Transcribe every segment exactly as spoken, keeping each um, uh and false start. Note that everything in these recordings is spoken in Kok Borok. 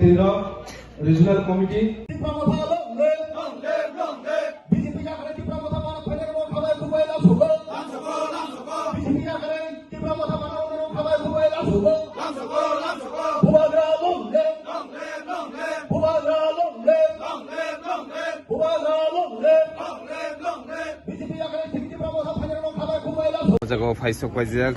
Tirok Regional Committee. Tipra Motha long live! Long live, long live! B J P ni akhai Tipra Motha mano phainai rok khabai kubai lam sokol. Lam sokol, lam sokol! B J P ni akhai Tipra Motha mano rok khabai kubai lam sokol. Lam sokol, lam sokol! Bubagra long live! Long live, long live! Bubagra long live! Long live, long live! Bubagra long live! Long live, long live! B J P ni akhai Tipra Motha phainai rok khabai kubai lam sokol. O jaga o phaisok paijak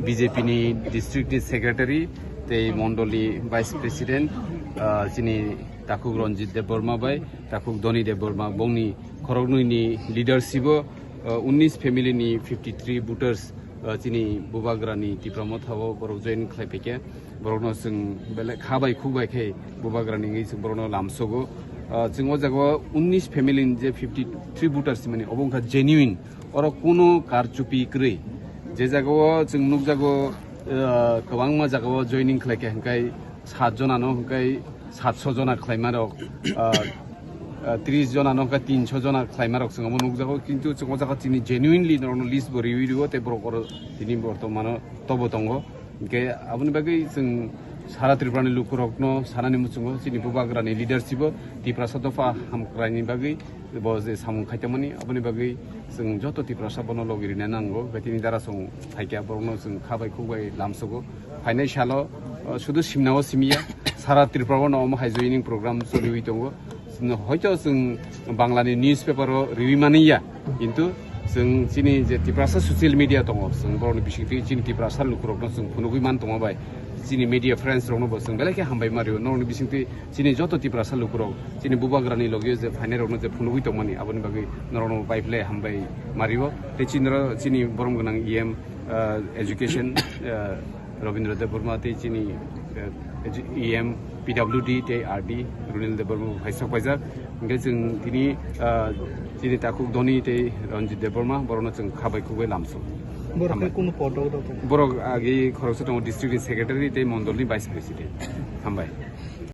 B J P ni district ni secretary tei mondol ni vice president, ah, chini Takhuk Ranjit Debbarma bai Takhuk Dhoni Debbarma, bongni khoroknwi ni leadership o, ah, unnish family ni fifty three voters, ah, chini Bubagra ni Tipra Motha o borok join khlai phaikha. Borokno chwng belai kha bai khuk bai khe Bubagra ni wngwi chwng borokno lamsogo. Ah, chwng o jaga o unnish family ni je fifty three voters mani obo wngkha genuine, oro kunu karchupi kwrwi. Je jaga o chwng nukjago, ah, kwbangma jaga o joining khlai kha hwnkhe sat jona no hwnkhe satso jona khlaima rok, ah, ah, tris jona no hwnkhe tinso jona khlaima rok chwng omo nukjago, kintu chwng o jaga chini genuinely norokno list bo riwi rio tei borok oro tini bortomano tobo tongo. Hwnkhe aboni bagwi chwng sara Tripura ni lukurokno sanani muchungo chini Bubagra ni leadership o Tiprasa dopha hamkraini bagwi bo je samung khaitongmani, aboni bagwi chwng joto Tiprasa bono logi rina nango, hwnkhe tini dara chwng phaikha, borokno chwng kha bai khuk bai lamsogo. Phainai salo, uh, sudu simnao simiya, sara Tripura bono omo hai joining program choliwi tongo. Hoito chwng Bangla ni newspaper o riwi mani ya, kintu chwng chini je Tiprasa social media tongo, chwng borokni bisingtwi chini Tiprasa lukurokno chwng phunugwi man tongma bai, chini media friends rokno bo chwng belai khe hambai ma rio. Norokni bisingtwi chini joto Tiprasa lukurok chini Bubagrani logio je phainai rokno je phunugwi tongmani, aboni bagwi norokno bai phlai hambai ma rio. Tei chini ro-, chini borom gwnang E M, ah, education, ah, Rabindra Debbarma tei chini, ah, edu-, E M P W D tei R D Runil Debbarma bo phaisok paijak. Hwnkhe chwng tini, ah, chini Takhuk Dhoni tei Ranjit Debbarma borokno chwng kha bai khuk bai lamsok. Borok Hambai. Kunu podo rok? Borok agi khoroksa tongo district ni secretary tei mondol ni vice president. Hambai.